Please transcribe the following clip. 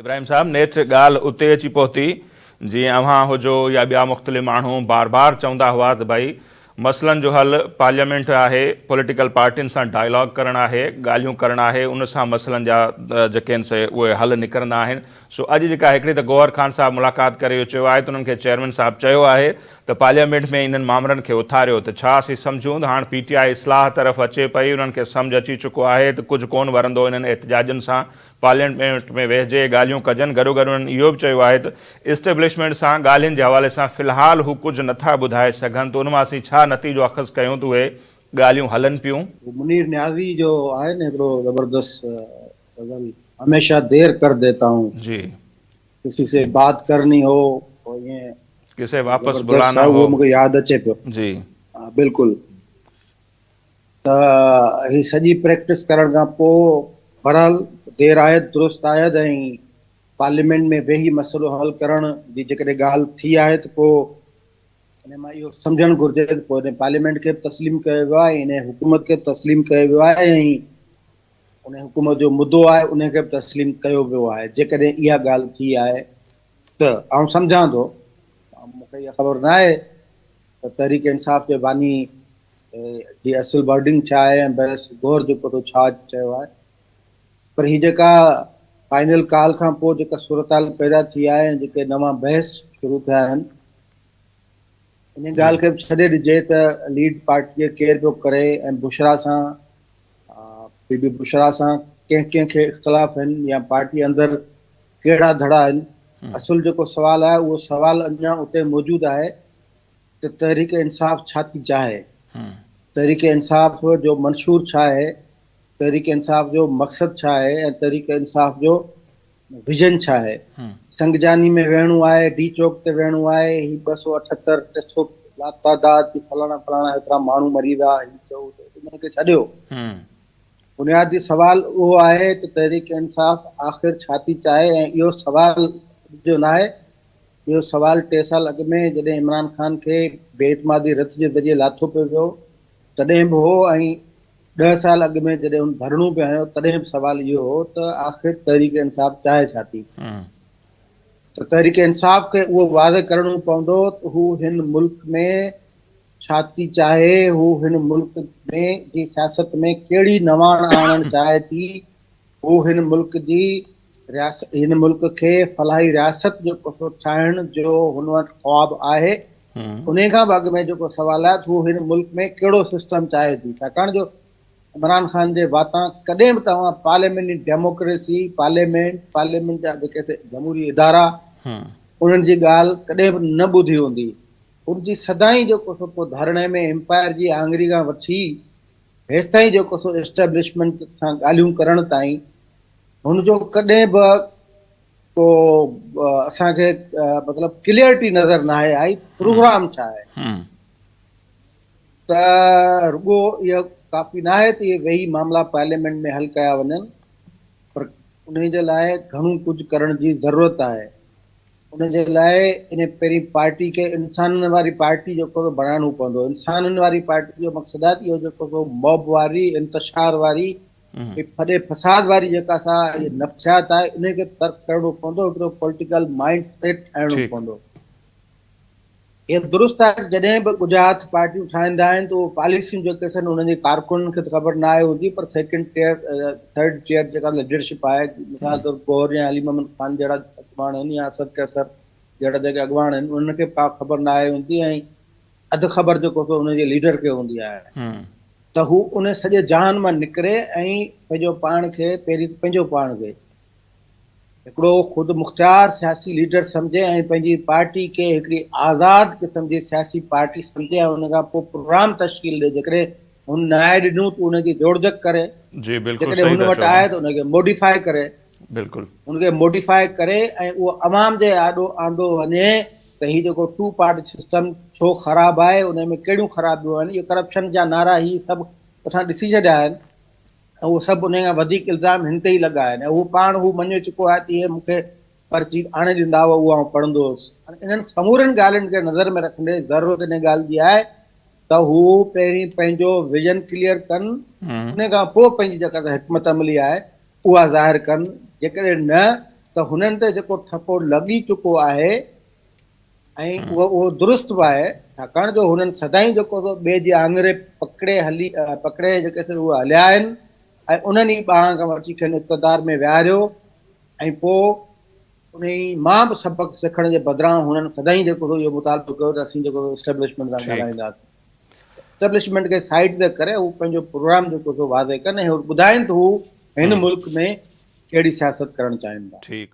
ابراهيم صاحب نيٺ ڳالهه اتي اچي پهتي جيئن اوهان هجو يا ٻيا مختلف ماڻهو بار بار چوندا هئا ته ڀائي مسئلن جو حل پارليامينٽ آهي پوليٽيڪل پارٽين سان ڊائلاگ ڪرڻ آهي ڳالهيون ڪرڻ آهي ان سان مسئلن جا جيڪي آهن سي اهي حل نڪرندا آهن سو اڄ جيڪا هڪڙي ته گوهر خان صاحب ملاقات ڪري اهو چيو آهي ته انهن کي چيئرمين صاحب چيو آهي ته پارليامينٽ ۾ انهن مامرن کي اٿاريو ته ڇا اسين سمجهون ته هاڻ پي ٽي آء اصلاح طرف اچي پئي انهن کي سمجهه اچي چڪو آهي ته ڪجهه ڪونه ورندو انهن احتجاجن سان پارليامينٽ ۾ ويهجي ڳالهيون ڪجن، گڏوگڏ انهن اهو به چيو آهي ته اسٽيبلشمينٽ سان ڳالهين جي حوالي سان في الحال هو ڪجهه نٿا ٻڌائي سگهن ته ان مان اسين ڇا نتيجو اخذ ڪيون ته اهي ڳالهيون هلن پيون؟ منير نيازي جو آهي نه هڪڙو زبردست غزل هميشه دير ڪر ديتا هون جي. ڪسي سي بات ڪرني هو پوء ائين ڪسي واپس زبردست بلانا آهي هو اهو مونکي ياد اچي پيو. جي. بلڪل. ته هي سڄي پريڪٽس ڪرڻ کان پوء بھرحال دير آيد درست آيد ۽ پارليامينٽ ۾ ويهي مسئلو حل ڪرڻ جي جيڪڏهن ڳالهه ٿي آهي ته پوء ان مان اهو سمجهڻ گهرجي ته پوء ان پارليامينٽ کي به تسليم ڪيو ويو آهي ۽ ان حڪومت کي به تسليم ڪيو ويو آهي ۽ ان حڪومت جو مدو آهي ان کي به تسليم ڪيو ويو آهي جيڪڏهن اها ڳالهه ٿي آهي ته آئون سمجهان ٿو مون کي اها خبر نه آهي ته تحريڪ انصاف جي باني جي اصل ورڊنگ ڇا آهي ۽ بئريسٽر گوهر جيڪو ٿو ڇا چيو آهي پر هي جيڪا فائنل ڪال کان پوء جيڪا صورتحال پيدا ٿي آهي ۽ جيڪي نوان بحث شروع ٿيا آهن ان ڳالهه کي به ڇڏي ڏجي ته ليڊ پارٽيء ڪير پيو ڪري ۽ بشرا سان بي بي بشرا سان ڪنهن ڪنهن کي اختلاف آهن يا پارٽي اندر ڪهڙا ڌڙا آهن اصل جيڪو سوال آهي اهو سوال اڃا اتي موجود آهي ته تحريڪ انصاف ڇا ٿي چاهي، تحريڪ انصاف جو منشور ڇا آهي، تحريڪ انصاف جو مقصد ڇا آهي ۽ تحريڪ انصاف جو ويزن ڇا آهي. سنگجاني ۾ ويهڻو آهي، ڊي چوڪ تي ويهڻو آهي، هي 278، 300 لاتعداد جي فلاڻا فلاڻا ايترا ماڻهو مري ويا، هي چئو ته انهن کي ڇڏيو. بنيادي سوال اهو آهي ته تحريڪ انصاف آخر ڇا ٿي چاهي ۽ اهو سوال اڄ جو ناهي اهو سوال ٽي سال اڳ ۾ جڏهن عمران خان کي بي اعتمادي رٿ جي ذريعي لاٿو پيو ويو تڏهن به هو ۽ ڏهه سال اڳ ۾ جڏهن هن ڌرڻو پيو هنيو تڏهن به سوال اهو هو ته آخر تحريڪ انصاف چاهي ڇا ٿي؟ ته تحريڪ انصاف کي اهو واضح ڪرڻو پوندو ته هو هن ملڪ ۾ ڇا ٿي چاهي، هو هن ملڪ ۾ جي سياست ۾ ڪهڙي نواڻ آڻڻ چاهي ٿي، هو هن ملڪ جي رياست هن ملڪ کي فلاحي رياست جو قصو ٺاهڻ جو هن وٽ خواب آهي. انهي کان به اڳ ۾ جيڪو سوال آهي ته هو هن ملڪ ۾ ڪهڙو سسٽم چاهي ٿي ڇاڪاڻ جو عمران خان جي واتان ڪڏهن به توهان پارليامينٽ ڊيموڪريسي، پارليامينٽ، پارليامينٽ جا جيڪي جمهوري ادارا انهن جي ڳالهه ڪڏهن به نه ٻڌي هوندي. ان جي سدائين جيڪو سو پوء ڌرڻي ۾ امپائر جي آڱري کان وٺي هيستائين جيڪو سو اسٽيبلشمينٽ سان ڳالهيون ڪرڻ تائين هن جو ڪڏهن به ڪو اسان کي مطلب ڪليئرٽي نظر ناهي آئي پروگرام ڇا آهي ته رڳو اهو ڪافي ناهي ته اهي ويهي معاملا پارليامينٽ ۾ حل ڪيا وڃن پر انهي جي لاء گهڻو ڪجهه ڪرڻ جي ضرورت آهي. ان جي لاء ان پهرين پارٽي کي انسانن واري پارٽي جيڪو سو بڻائڻو پوندو. انسانن واري پارٽي جو مقصد آهي ته اهو جيڪو سو موب واري، انتشار واري، ڦڏي فساد واري جيڪا سا نفسيات آهي ان کي ترڪ ڪرڻو پوندو، هڪڙو پوليٽيڪل مائنڊ سيٽ ٺاهڻو پوندو. اهو درست آهي ته جڏهن به ڳجها هٿ پارٽيون ٺاهيندا آهن ته اهو پاليسيون جيڪي اٿن انهن جي ڪارڪنن کي ته خبر ناهي هوندي per second tier third tier جيڪا ليڊرشپ آهي مثال طور گوهر يا علي محمد خان جهڙا اڳواڻ آهن يا اسد قيصر جهڙا جيڪي اڳواڻ آهن انهن کي ڪا خبر ناهي هوندي ۽ اڌ خبر جيڪو سو انهن جي ليڊر کي هوندي آهي ته هو ان سڄي جهان مان نڪري ۽ پنهنجو پاڻ کي پهرين پنهنجو پاڻ کي هڪڙو خود مختيار سياسي ليڊر سمجهي ۽ پنهنجي پارٽي کي هڪڙي آزاد قسم جي سياسي پارٽي سمجهي ۽ ان کان پوء پروگرام تشڪيل ڏئي جيڪڏهن هن ناهي ڏنو ته ان جي جوڙجڪ ڪري جي بلڪل جيڪڏهن صحيح هن ٿا وٽ چئو آهي ته ان کي موڊيفائي ڪري بلڪل ان کي موڊيفائي ڪري ۽ اهو عوام جي آڏو آندو وڃي ته هي جيڪو ٽو پارٽي سسٽم ڇو خراب آهي ان ۾ ڪهڙيون خرابيون آهن اهي ڪرپشن جا نعرا هي سڀ اسان ڏسي ڇڏيا آهن ۽ اهو سڀ انهيء کان وڌيڪ الزام هن تي ئي لڳا آهن ۽ اهو پاڻ هو مڃي چڪو آهي ته اهي مون کي پرچي آڻي ڏيندا هئا، اهو آئون پڙهندو هوس. هاڻي انهن سمورين ڳالهين کي نظر ۾ رکندي ضرورت انهيء ڳالهه جي آهي ته هو پهرين پنهنجو ويزن ڪليئر ڪن، انهيء کان پوء پنهنجي جيڪا حڪمت عملي آهي، اها ظاهر ڪن، جيڪڏهن نه ته هنن تي جيڪو ٺپو لڳي چڪو آهي ۽ اهو اهو درست به آهي ڇاڪاڻ جو هنن سدائين جيڪو سو ٻئي جي آڱري پڪڙي هلي پڪڙي جيڪي سو اهي هليا آهن ۽ انهن ئي ٻانهن کان وٺي کين اقتدار ۾ ويهاريو ۽ پوء انهي مان به سبق سکڻ جي بدران هنن سدائين جيڪو سو اهو مطالبو ڪيو ته اسين جيڪو سو اسٽيبلشمينٽ سان ڳالهائينداسين. اسٽيبلشمينٽ کي سائيڊ تي ڪري هو پنهنجو پروگرام جيڪو سو واضح ڪن ۽ ٻڌائين ته هو هن ملڪ ۾ ڪهڙي سياست ڪرڻ چاهين ٿا. ٺيڪ.